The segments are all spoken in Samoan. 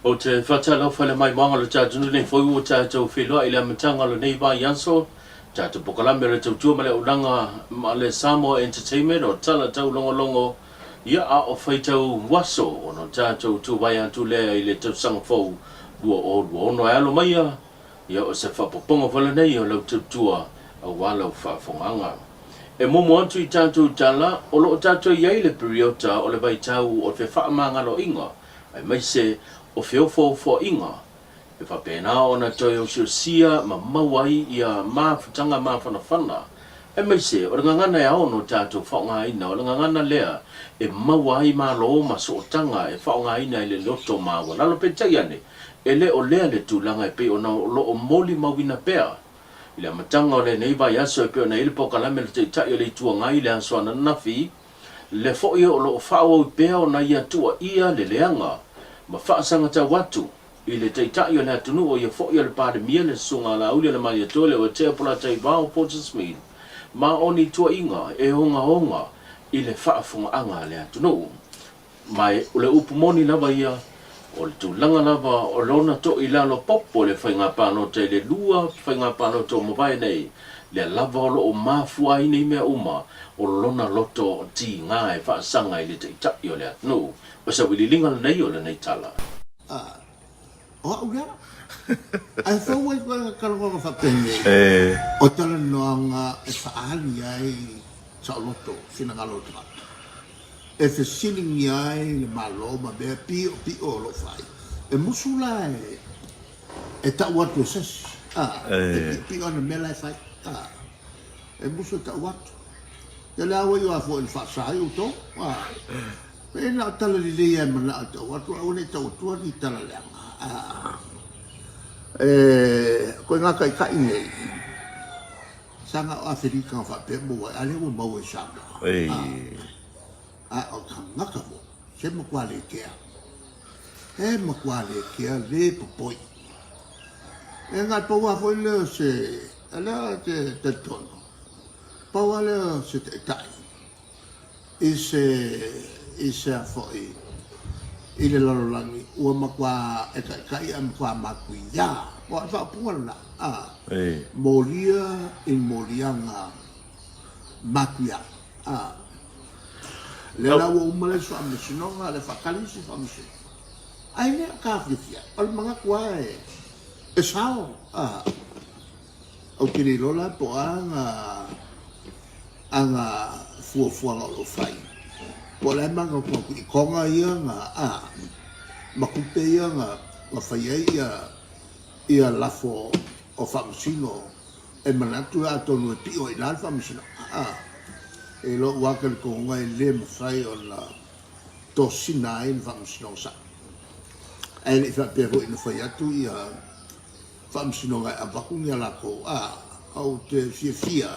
Ou te faatalofa i le maimoaga o le tatou nei foi ua tatou feiloai i le amataga o lenei vaiaso, tatou polokalame o le tautua ma le auaunaga ma le Samoa Entertainment o Tala Taulogologo, ia a o faitau aso ona tatou tuvae atu lea i le tausaga fou 2026. E alo maia, ia o se faapopoga foi lenei o lau tautua aua lau faafofogaaga. E muamua atu i tatou tala, o lo o tatou i ai i le piriota o le vaitau o fefaamagaloaiga aemaise o feofoofoaiga e faapena ona toe osiosia ma maua ai ia mafutaga mafanafana, aemaise o le gagana e ao ona tatou faaaogaina, o le gagana lea e maua ai malo ma sootaga e faaaogaina i le loto maualalo. Peitai ane, e le o lea le tulaga e pei ona o lo o molimauina pea i le amataga o lenei vaiaso e pei ona i ai le polokalame a le Taitai o le Itu Agai i le aso ananafi, lea foi o lo o faaauau pea ona ia tuuaia le leaga ma faasagatau atu i le Taitai o le atunuu o ia foi o le Palemia le Susuga a Laauli Alemaniatoe Leuatea Polataivao Fosi Smith ma o ni tuuaiga e ogaoga i le faafogaaga a le atunuu. Ma o le upu moni lava ia, o le tulaga lava o lona toilalo popo i le faiga palota i le lua faiga palota ua mavae nei, lea lava o lo o mafua ai nei mea uma o lona loto tiga e faasaga i le Taitai o le atunuu. O se auiliiliga lenei o lenei tala. A, o au lea. Ae fou ai koe talanoaga faapenei, o talanoaga e faaali ai saoloto finagalo o le tagata. E fesiligia ai le Malo ma mea piopio o lo o fai. E musu la e tau atu e sesi, a, e piopio ana mea la e fai, a, e musu e tau atu. Ia le a ua iu a foi i le faasa ai outou, a, e na o tala lelei lava e manao e tau atu, aua ne i tau atua ni tala leaga, a, e, koe ngā taitai nei, Sa na o Aferika na faapea maua ai, a lea ua maua i Samoa. A, a o tagata foi, se matua le kea. He matua le kea, le popoi. E na pau lava foi lea o se, a lea te talitonu, pau lava lea o se taitai i se, i se a foi, i le lalolagi, ua matua e taitai ae matua matuia. O le faaupuga lena, a, molia i moliaga matuia. A, lea la ua uma le isi faamasinoga, le faatali isi faamasinoga. Ae le o taofiofia, o le manatu lava e sao, a, ou te le iloa la po o a na ana fuafuaga o lo o fai, po o le a magatonu i toga ia na, a, ma tupe ia na, na fai ai ia, ia lafo o faamasino e manatu atonu e pio i ina le faamasinoga, a. I lou lava talitonuga e le mafai ona tosina ai le faamasinoga sao. Ae le i faapea foi na fai atu ia Faamasinoga e avatu ni a latou, a, ou te fiafia.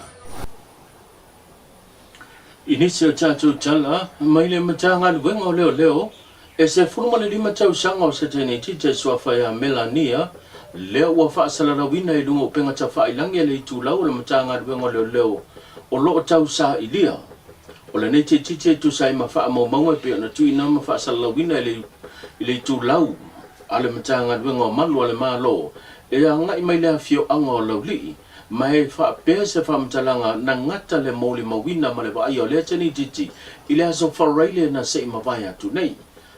I nisi o tatou tala mai le Matagaluega o Leoleo, e 15 tausaga o se teinititi e suafa ia Melania, lea ua faasalalauina i luga o upega tafailangi a le itulau o le Matagaluega o Leoleo o lo o tausailia. O lenei teititi e tusa ai ma faamaumauga e pei ona tuuina ma faasalalauina i le itulau a le Matagaluega o Malu a le Malo e agai mai le afioaga o Laulii, ma e faapea se faamatalaga na gata le molimauina ma le vaaia o lea teinititi i le aso Faraile na se i mavae atu nei.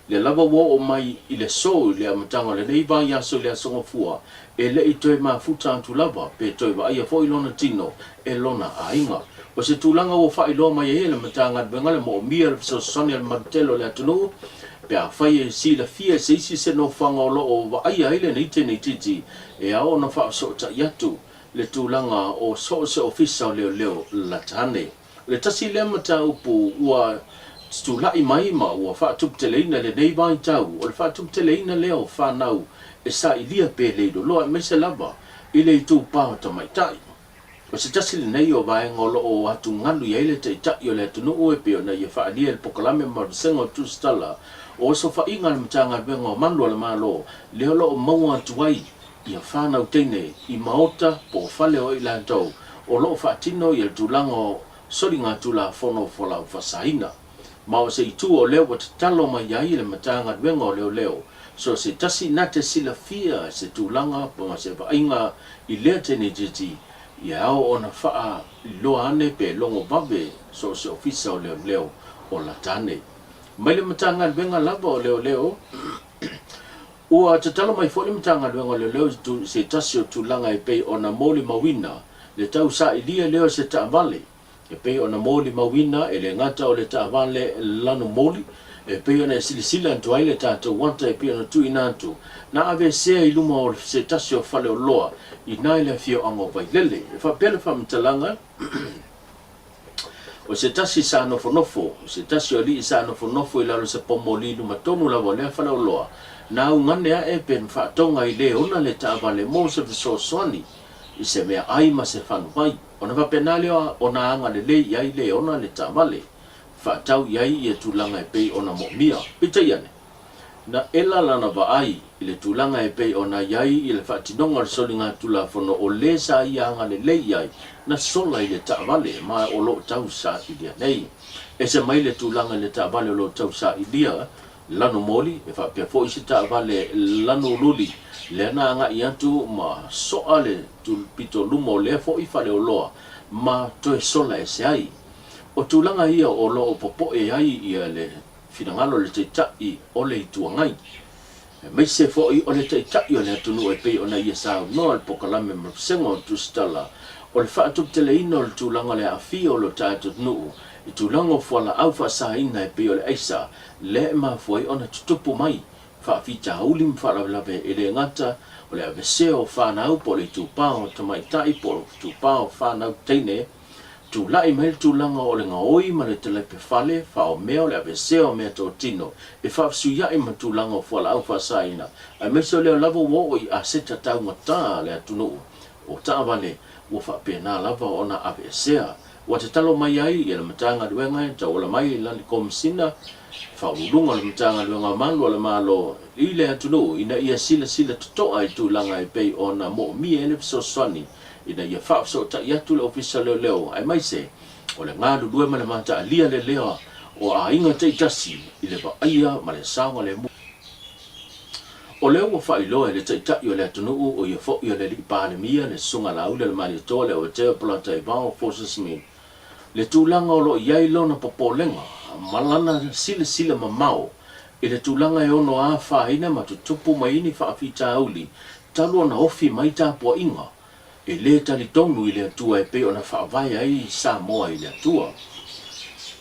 Lea lava ua oo mai i le so i le amataga o lenei vaiaso i le Aso Gafua, e le i toe mafuta atu lava pe toe vaaia foi lona tino e lona aiga. O se tulaga ua faailoa mai ai e le Matagaluega le moomia o le fesoasoani a le malutele o le atunuu pe afai e silafia e se isi se nofoaga o lo o vaaia ai lenei teneititi e ao ona faafesootai atu le tulaga o so o se ofisa o leoleo lata ane. O le tasi lea mataupu ua tulai mai ma ua faatuputeleina i lenei vaitau, o le faatuputeleina lea o fanau e sailia pe leiloloa aemaise lava i le itupa o tamaitai. O se tasi lenei o vaega o lo o atugalu i ai le Taitai o le atunuu e pei ona ia faaalia i le polokalame ma vasega o tusitala o osofaiga a le Matagaluega o Malu a le Malo lea o lo o maua atu ai ia fanau teine i maota po o fale o i latou o lo o faatino ia le tulaga o soligatulafono fualaau faasaina. Ma o se itu o lea ua tatalo mai ai le Matagaluega o Leoleo. So se tasi na te silafia se tulaga ma se vaaiga i lea tenetiti, ia ao ona faailoa ane pe logo vave so o se ofisa o leoleo o lata ane. Mai le Matagaluega lava o Leoleo, ua tatalo mai foi le Matagaluega o Leoleo i se tasi o tulaga e pei ona molimauina le tausailia lea o se taavale E pei ona molimauina, e le gata o le taavale lanu moli, e pei ona e silasila atu ai le tatou ata e pei ona tuuina atu, na aveesea i luma o se tasi o faleoloa i na i le afioaga o Vailele. E faapea le faamatalaga, O se tasi sa nofonofo, o se tasi o alii sa nofonofo i lalo o se pomoli i luma tonu lava o lea faleoloa, na augane ae pe na faatoga i le ona le taavale mo se fesoasoani i se meaai ma se fanuvai. Ona faapena lea ona agalelei i ai le ona le taavale, faatau i ai ia tulaga e pei ona moomia. Peitai ane, na ela lana vaai i le tulaga e pei ona i ai i le faatinoga o le soligatulafono o le sa ia agalelei i ai, na sola i le taavale ma o lo o tausailia nei. Ese mai le tulaga i le taavale o lo o tausailia, lanu moli, e faapea foi se taavale lanu luli, lea na agai atu ma soa le pito luma o lea foi faleoloa ma toe sola ese ai. O tulaga ia o lo o popoe ai ia le finagalo o le Taitai o le Itu Agai, aemaise foi o le Taitai o le atunuu e pei ona ia saunoa i le polokalame ma le vasega o Tusitala o le faatuputeleina o le tulaga o le aafia o lo tatou atunuu i tulaga o fualaau faasaina e pei o le aisa lea e mafua ai ona tutupu mai faafitauli ma faalavelave e le gata o le avesea o fanau po o le itupa o tamaitai po o le itupa o fanau teine, tulai mai le tulaga o le gaoi ma le talepe fale faaomea o le avesea o meatotino e faafesuia'i ma tulaga o fualaau faasaina aemaise o lea lava ua oo i aseta taugata a le atunuu o taavale ua faapena lava ona aveesea. Ua tatalo mai ai le Matagaluega e tauala mai i lana Komesina Faauluuluga o le Matagaluega o Malu a le Malo i le atunuu ina ia silasila totoa i tulaga e pei ona moomia ai le fesoasoani ina ia faafesootai atu le Ofisa o Leoleo aemaise o le galulue ma le mataalia lelea o aiga taitasi i le vaaia ma le saogalemu. O lea ua faailoa e le Taitai o le atunuu, o ia foi o le Alii Palemia, le Susuga Laauli o le Malietoa Leauatea Polataivao Fosi Smith, le tulaga o lo o i ai lona popolega ma lana silasila mamao i le tulaga e ono afaina ma tutupu mai ai ni faafitauli talu ona ofi mai tapuaiga e le talitonu i le Atua e pei ona faavae ai Samoa i le Atua.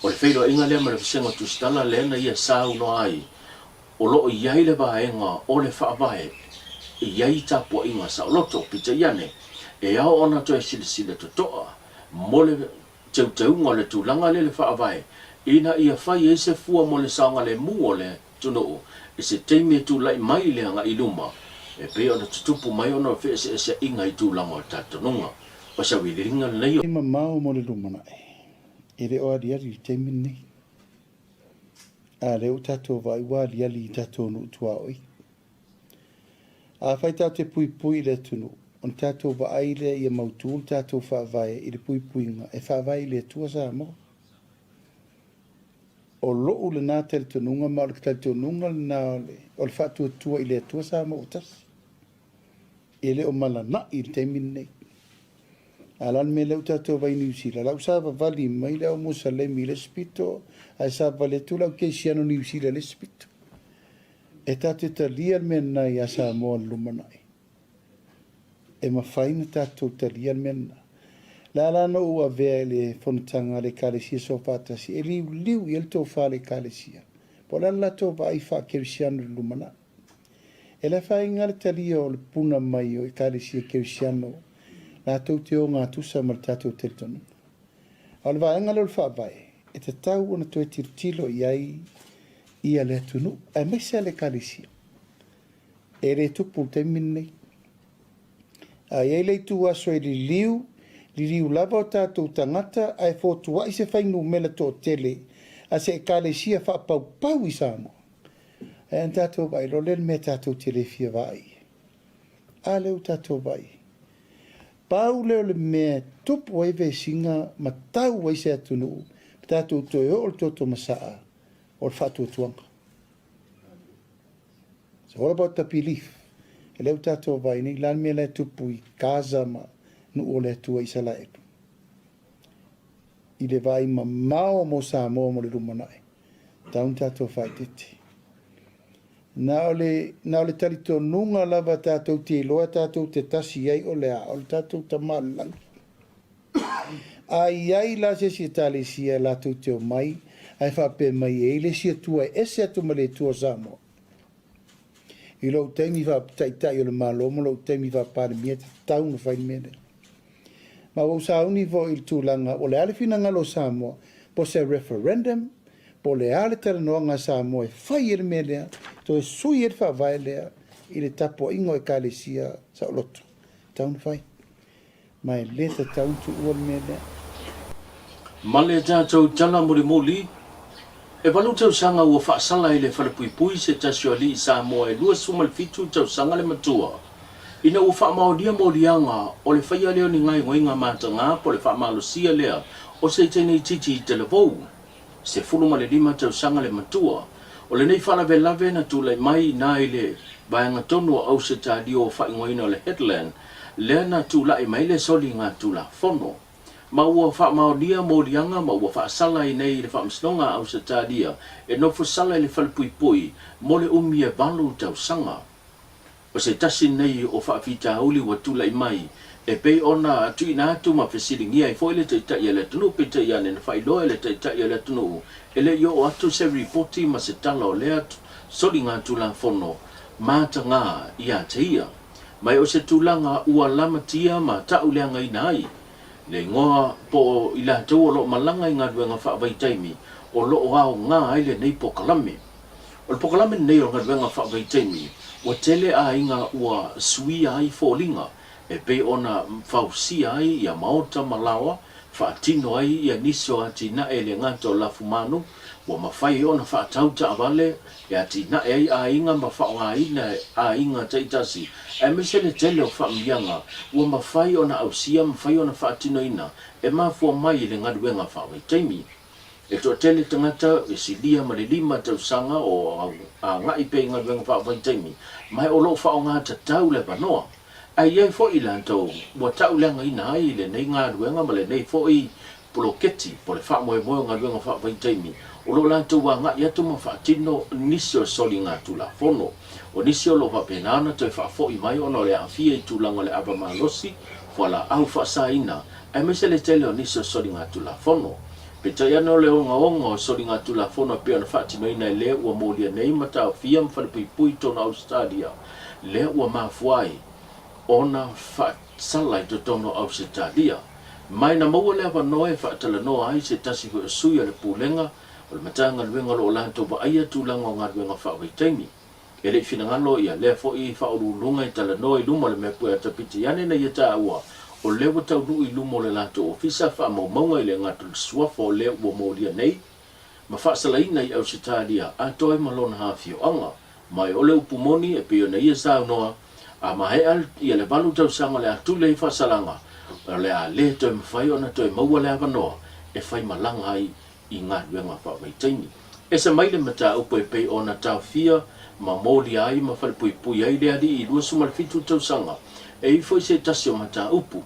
O le feiloaiga lea ma le Vasega Tusitala lea na ia saunoa ai O lo o i ai le vaega o le Faavae e i ai tapuaiga saoloto, peitai ane, e ao ona toe silasila totoa mo le teuteuga o le tulaga lea i le Faavae ina ia fai ai se fua mo le saogalemu o le atunuu i se taimi e tulai mai i le agai i luma e pei ona tutupu mai ona o feeseeseaiga i tulaga o talitonuga. O se auiliiliga lenei o. Mamao mo le lumanai, e le o aliali i le taimi lenei. A lea ua tatou vaai ua aliali i tatou nuu tuaoi. Afai tatou te puipui i le atunuu, ona tatou vaai lea ia mautu le tatou faavae i le puipuiga e faavae i le Atua Samoa. O lou lena talitonuga ma o le talitonuga lena o le faatuatua i le Atua Samoa ua tasi. E le o malanai i le taimi lenei. A o le a le mea lea ua tatou vaai i Niu Sila? La ua savavali mai le au Musalemi i le isi pito, ae savavali atu le au Kerisiano Niu Sila i le isi pito. E tatou te talia le mea lena ia Samoa i le lumanai. E mafai ona tatou talia le mea lena. Le a la na ou avea i le fonotaga a le Ekalesia Soofaatasi e liuliu i ai le tofa a le Ekalesia, po o le a le latou vaai faa-Kerisiano i le lumanai. E le afaina le talia o le puna mai o Ekalesia Kerisiano latou te ogatusa ma le tatou talitonuga. A o le vaega lea o le Faavae, e tatau ona toe tilotilo i ai ia le atunuu, aemaise lava le Ekalesia. E le tupu i le taimi lenei. A i ai le ituaso e liliu, liliu lava o tatou tagata ae fotuai se fuainumera toatele a se Ekalesia faapaupau i Samoa. Ae ana tatou vaai loa lea i le mea tatou te le fia vaai i ai. A lea ua tatou vaai i ai. Pau lea o le mea e tupu ai vesiga ma tau ai se atunuu ma tatou toe oo i le toto masaa o le faatuatuaga. It's all about the belief. E lea ua tatou vaai nei, le a le mea la e tupu i Gaza ma nuu o le Atua Isalaelu. I le vaai mamao mo Samoa mo le lumanai, tau na tatou faaeteete. Na o le, na o le talitonuga lava tatou te iloa tatou te tasi ai o le a, o le tatou Tama o le Lagi. A i ai la se isi Ekalesia latou te omai ae faapea mai e i ai le isi Atua e ese atu ma le Atua o Samoa. I lou taimi faa-Taitai o le Malo ma lou taimi faa-Palemia e tatau ona fai le mea lea. Ma ua ou sauni foi i le tulaga o le a le finagalo o Samoa, po o se referendum, po o le a le talanoaga a Samoa e fai ai le mea lea, toe sui ai le faavae lea i le tapuaiga o Ekalesia saoloto. E tatau ona fai. Ma e le tatau ona tuua le mea lea. Ma le tatou tala mulimuli, e valu tausaga ua faasala i le falepuipui se tasi o alii Samoa e 27 tausaga le matua, ina ua faamaonia moliaga o le faia lea o ni gaoioiga mataga po o le faamalosia lea o se teneititi talavou. 15 tausaga le matua. O lenei faalavelave na tulai mai ina i le vaega tonu o Ausetalia ua faaigoaina o le Headland, lea na tulai mai le soligatulafono. Ma ua faamaonia moliaga ma ua faasala ai nei i le Faamasinoga a Ausetalia e nofo sala i le falepuipui mo le umi e valu tausaga. O se tasi lenei o faafitauli ua tulai mai e pei ona tuuina atu ma fesiligia ai foi le Taitai o le atunuu peitai ane na faailoa e le Taitai o le atunuu e le i oo atu se ripoti ma se tala o lea soligatulafono mataga ia te ia. Ma e o se tulaga ua lamatia ma tauleagaina ai le igoa po o i latou o lo o malaga i galuega faavaitaimi o lo o aoga ai lenei polokalame. O le polokalame lenei o galuega faavaitaimi, ua tele aiga ua suia ai foliga e pei ona fausia ai ia maota ma laoa, faatino ai ia nisi o atinae e le gata o lafumanu, ua mafai ona faatau taavale e atinae ai aiga ma faaaogaina e aiga taitasi, aemaise le tele o faamanuiaga ua mafai ona ausia ma mafai ona faatinoina e mafua mai i le galuega faavaitaimi. E toatele tagata e silia ma le lima tausaga o agai pea i galuega faavaitaimi, ma o lo o faaaoga tatau le avanoa. Ae i ai foi i latou ua tauleagaina ai lenei galuega ma lenei foi poloketi po o le faamoemoe o galuega faavaitaimi, o lo o latou agai atu ma faatino nisi o soligatulafono. O nisi o lo o faapena ona toe faafoi mai ona o le aafia i tulaga o le ava malosi, fualaau faasaina, aemaise le tele o nisi o soligatulafono. Peitai ane o le ogaoga o soligatulafono e pei ona faatinoina e le ua molia nei ma taofia ma falepuipui i totonu o Ausetalia, lea ua mafua ai ona faasala i totonu o Ausetalia. Mai na maua le avanoa e faatalanoa ai se tasi foi o sui o le Pulega o le Matagaluega o lo o latou vaaia tulaga o galuega faavaitaimi. E le i finagalo ia lea foi faauluuluga e talanoa i luma o le mea pueatapiti ane na ia taua, o lea ua taunuu i luma o le latou ofisa faamaumauga i le gata o le suafa o lea ua molia nei ma faasalaina i Ausetalia atoa ai ma lona afioaga. Ma e o le upu moni e pei ona ia saunoa, a maea ia le valu tausaga o le a tuli ai faasalaga, o le a le toe mafai ona toe maua le avanoa e fai malaga ai i galuega faavaitaimi. Ese mai le mataupu e pei ona taofia ma molia ai ma falepuipui ai le alii i 27 tausaga, e i foi se tasi o mataupu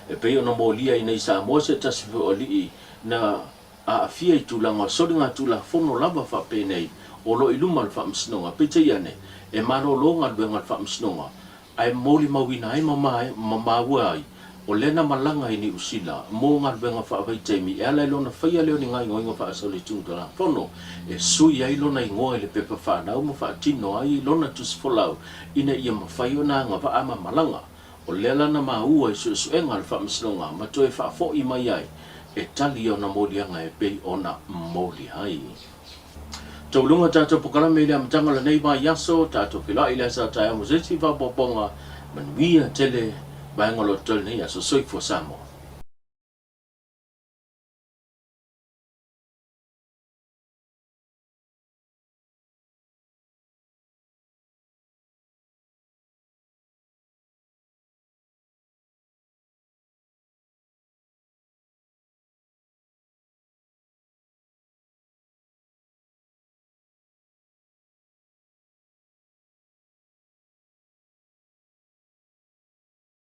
e pei ona molia i nei Samoa se tasi foi o alii na aafia i tulaga o soligatulafono lava faapenei o lo o i luma o le Faamasinoga. Peitai ane, e malolo galuega a le Faamasinoga ae molimauina ai ma maua ai o lea na malaga i Niu Sila mo galuega faavaitaimi e ala i lona faia lea o ni gaoioiga faasolitulafono e sui ai lona igoa i le pepa fanau ma faatino ai lona tusifolau ina ia mafai ona agavaa ma malaga. O lea la na maua i suesuega a le Faamasinoga ma toe faafoi mai ai e tali ona moliaga e pei ona moli ai. Tauluga tatou pokalame i le amataga o lenei vaiaso, tatou feiloai i le aso a taeao mo se isi faaopoopoga manuia tele vaega o lo o totoe i lenei aso. Soifua Samoa.